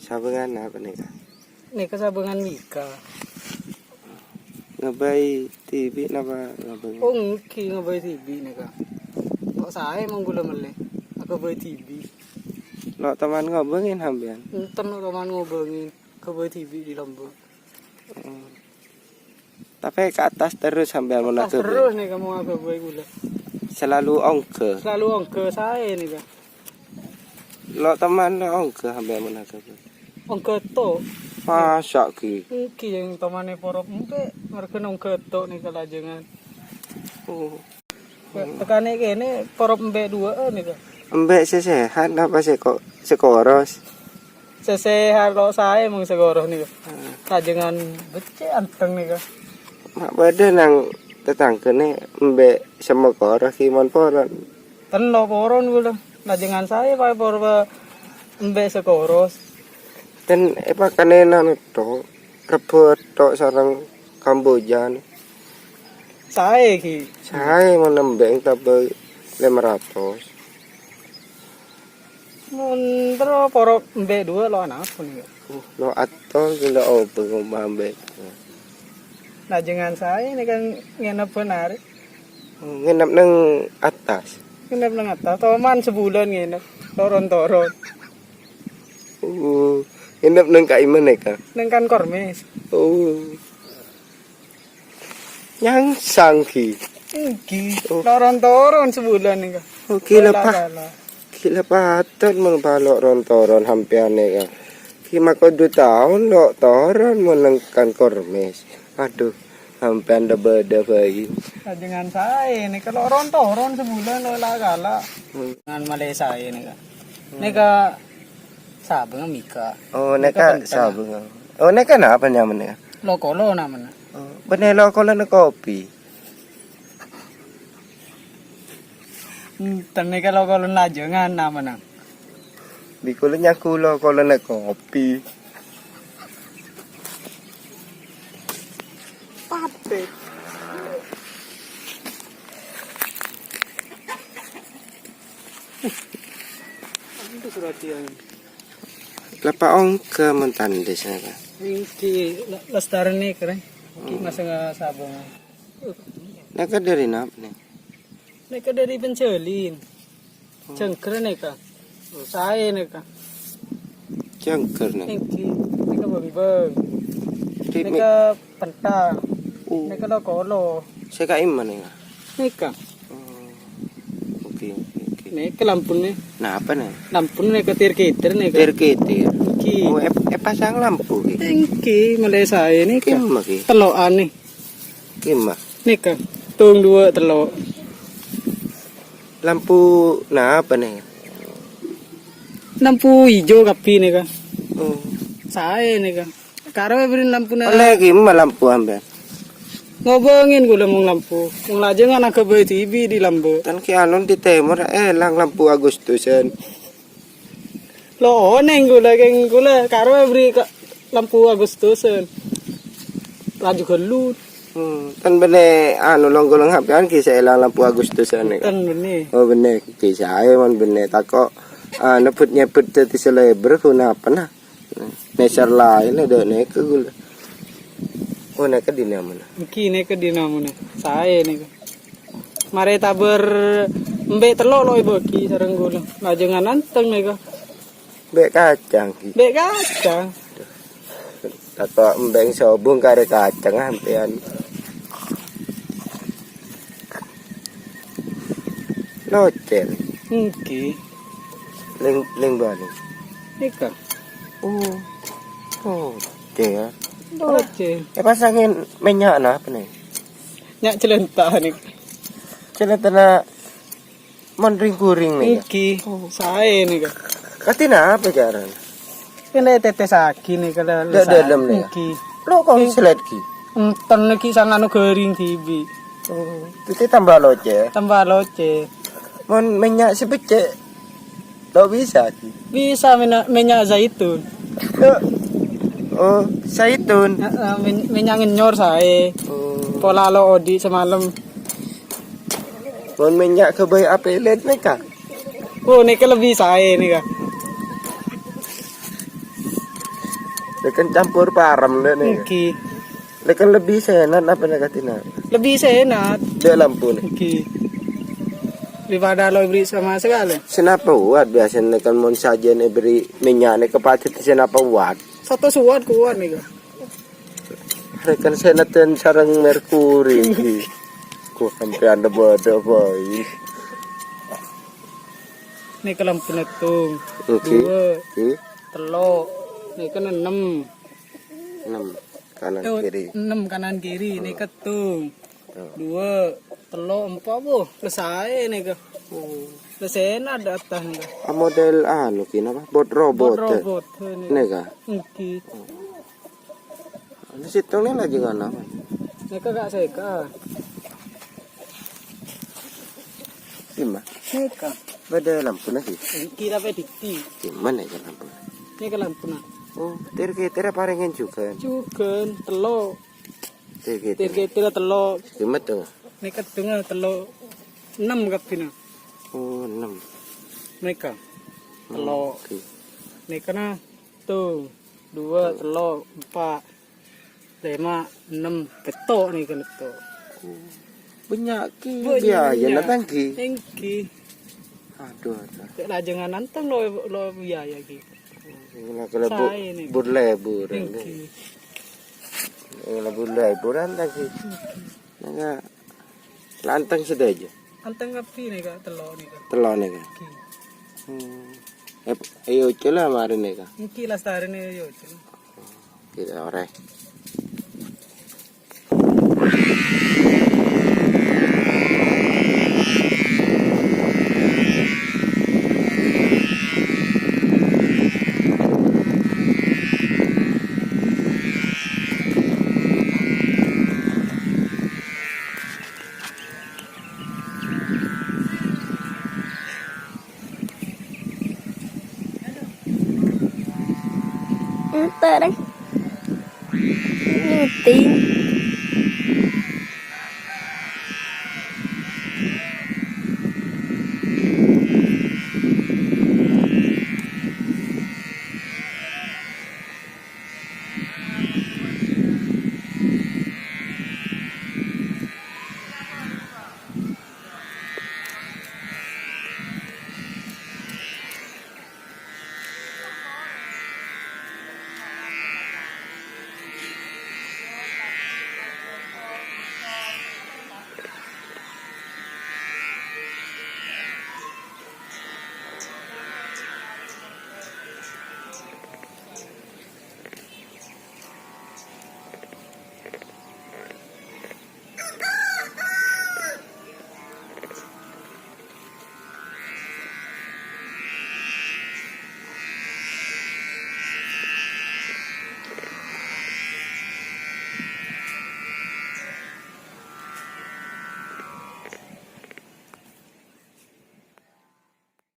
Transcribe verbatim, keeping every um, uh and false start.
Sabângan apa nèka? Nèka sabângan mika. Ngabây dhibi' napa ngabây? Oh, èngghi ngabây dhibi' nèka. Kok saè mon kaulâ mellè? Aghâbây dhibi'. Lo' toman ngobângin sampèyan? Enten lo' toman ngobângin. Aghâbây dhibi' è lambâ'. Hmm. Tapè ka attas terros sampèyan mon aghâbây? Terros nèka mon aghâbây kaulâ. Selalu ongghâ? Selalu ongghâ, saè nèka. Lo' toman lo' ongghâ sampèyan mon aghâbây? Ongghâ to. Masa' ghi? Èngghi, yang tomanè porop empè', marghâna ongghâ to nèka lajângan. Oh. Tekanè kènè porop empè' duwâ'ân nèka. Empè' sè sehat napa sè ko-, sè koros? Sè sehat lo' saè mon sè koros nèka. Hmm. Lajângan beccè' anteng nèka. Ma' bâdâ nang tatangghâna empè' sè ma' koros ghi mon poron. Ten lo' poron kaulâ. Lajângan saè paè porop empè' sè koros. Ten èpakanèna to', rebbhâ to' sareng kambojan. Saè ghi? Saè mon empè' tabâi lèma ratos. Mon terro porop empè' duwâ' lo' anapa nèka? Uh, lo' ator ghi lo' obâng omah empè'. Lajângan saè nèka ngènep bân arè. Oh, ngènep neng attas? Ngènep neng attas. Toman sabulân ngènep. Toron-toron. Oh, ngènep neng ka'imma nèka? Neng kan kormes. Oh. Nyangsang ghi? Èngghi. Oh. Toron-toron sabulân nèka. Oh, ghi la, Pak. Ghi la patot mon palo' ron-toron sampèyan nèka. Ghi makodu taon lo' toron mon neng kan kormes. Aduh, sampèyan la bâdâ bhâi. Lajângan saè nèka lo' ron-toron sabulân lo' la kala. Hmm. Ngan malè saè nèka. Hmm. Nèka sabângan mika. Oh, nèka sabângan. Oh, nèka napa nyamana? Lo' kolo namana. Oh, bânnè lo' kolona kopi. Enten nèka lo' kolona lajângan namana. Bi' kaulâ nyaku lo' kolona kopi. Patè. Itu surat yang Lapa ongghâ mon tandhis nèka. Èngghi, la-, lastarèna kèrèng. Èngghi, hmm, masènga sabângan. Nèka dâri napa, nè? Nèka dâri Penjalin. Oh. Jhânggher nèka. Oh, saè nèka. Jhânggher nèka. Èngghi, nèka bembeng. Di nèka pentang. Oh. Nèka lo' kolo. Sè ka'imma nèka? Nèka. Oh. Oke, oke, oke. Nèka lampuna. Napa, nè? Lampuna nèka tir-ketir nèka. Tir-ketir. Èngghi. Oh, èp-, èpasang lampu, ghi? Èngghi, malè saè nèka. Kemma, ghi? Tello'an, nè. Kemma? Nèka, tong duwâ' tello'. Lampu napa, nè? Lampu ijo kabbhi nèka. Oh. Saè nèka. Karo bâri' lampuna. Ollè kemma lampu sampèyan? Ngobângin kaulâ mon lampu. Mon lajângan aghâbây dhibi' è lambâ'. Tan kè alon di tèmor, eh, lang lampu Agustusan. Lo' onèng kaulâ, kèng kaulâ karo bâri' ka lampu Agustusan. Laju ghâllu. Hmm, tan bânnè anu long-golong sampèyan ghi sè èlang lampu Agustusan nèka. Tan bânnè. Oh, bânnè. Ghi saè mon bânnè tako', ah, nebbhut-nyebbhut dâddhi seleber ghun apa, nah? Nèser laèn dâ' nèka kaulâ. Oh, nèka dinamana? Èngghi nèka dinamana. Saè nèka. Marè tabâr embi' tello' lo' èbâghi sareng kaulâ. Lajângan anteng nèka. Embi' kacang, ghi. Embi' kacang. Tako' embi' sobung karè kacang sampèyan. Locèl. Èngghi. Lèng, lèng bâli. Nèka. Oh. Oh, oke ya. Locèl. Eh, pasangin minyak napa nè? Minyak jelenta nèka. Jelentana mon ring-kuring nèka. Èngghi. Oh. Saè nèka. Kati napa carana? Kènè tetesaghi nèka la-, Dâ' la-, dâlem nèka. Èngghi. Lo' kok ngeselet ghi? Enten ghi sangano garing dhibi'. Oh, dhâddhi tambah locè. Tambah locè. Mon minyak sè beccè', lo' bisa ghi? Bisa mena-, minyak zaitun. Oh, zaitun. Heeh, min-, minyak ngenyor saè. Oh. Pola lo' odi' samalem. Mon minyak ghâbây apelet nèka? Oh, nèka lebbi saè nèka. Kan campur parem, Dek, nèka. Èngghi. Lè kan lebbi sènat apa nèka kadhina? Lebbi sènat. Dâ' lampuna. Èngghi. Daripada lo beri sama sekali. Sènapa watt biasana kan mon sajân èberri' mènnya' nèka pajhât sènapa watt? Satos watt kuat nèka. Lè kan sènat sareng merkuri, èngghi. Kok sampèyan bâdâ bhâi. Nèka lampuna tong. Èngghi. Dua. Èngghi. Tello'. Nèka ennem. Ennem, kanan kiri. Ennem kanan kiri. Nèka tong. Dua, tello', empa', boh, lè saè nèka. Oh. Lè sènat dâ' attas nèka. Ah, model anu ki napa? Bot robot. Bot robot, nèka. Nèka. Èngghi. Ini sèttong nèka lajângan apa? Nèka, Kak, sèka. Dimma? Nèka. Bâdâ lampuna ghi? Èngghi, tapè dikti. Dimma nèka lampuna? Nèka lampuna. Oh, tir-kètir parèngèn jhughân? Jhughân, tello'. Tir-kètir. Tir-kètir tello'. Dimma tong? Nèka tong tello'. Ennem kabbhina. Oh, ennem. Nèka. Tello'. Oke. Nèka na tong. Dua, tello', empa', lèma', ennem, pètto' nèka nètto'. Bânnya' ki biayana tang ghi. Èngghi. Aduh, aduh. Cè' lajângan nantang lo, lo biaya ghi. Ini kalau bu-, saè nèka. Bur-lebur. Èngghi. Ini lebur-leburan tang ghi. Èngghi. Nèka lantang sadhâjâ. Anteng kabbhi nèka, tello' nèka. Tello' nèka. Èngghi. Hmm. Eh, ayo, cela mari nèka. Èngghi lastarèna ayo, cela. Kita ore. Entar. Ngiting.